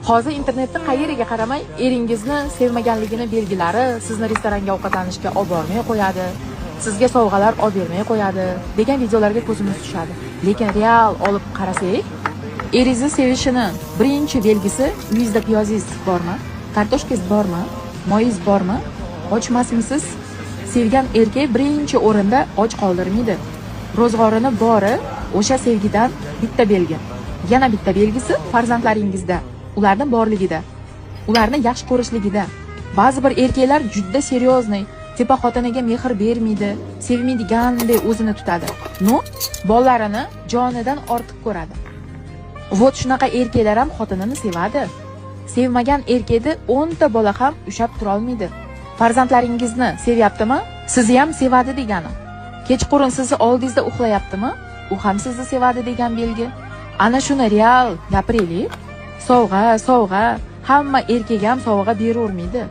Hozir internetda qayeriga qaramay, eringizni sevmaganligini belgilari, sizni restoranga ovqatlanishga olib bormay qo'yadi, sizga sovg'alar olib bermay qo'yadi degan videolarga ko'zimiz tushadi. Lekin real olib qarasak, eringizni sevishini birinchi belgisi: uyingizda piyozingiz bormi, kartoshkangiz bormi, moyingiz bormi, ochmasmisiz? Sevgan erkak birinchi o'rinda och qoldirmaydi. Ro'zg'orini bori o'sha sevgidan bitta belgi. Yana bitta belgisi farzandlaringizda, ularni borligida, ularni yaxshi ko'rishligida. Ba'zi bir erkaklar juda серьезный, типа xotiniga mehr bermaydi, sevmaydigandek o'zini tutadi. Но bolalarini jonidan ortiq ko'radi. Вот shunaqa erkaklar ham xotinini sevadi. Sevmagan erkakni 10 ta bola ham ushlab turolmaydi. Farzandlaringizni sevyaptimi? Sizni ham sevadi degani. Kechqurun sizni oldingizda uxlayaptimi? U ham sizni sevadi degan belgi. Ana shuni real gapiraylik. Sovg'a, sovg'a, hamma erkak ham sovg'a beravermaydi.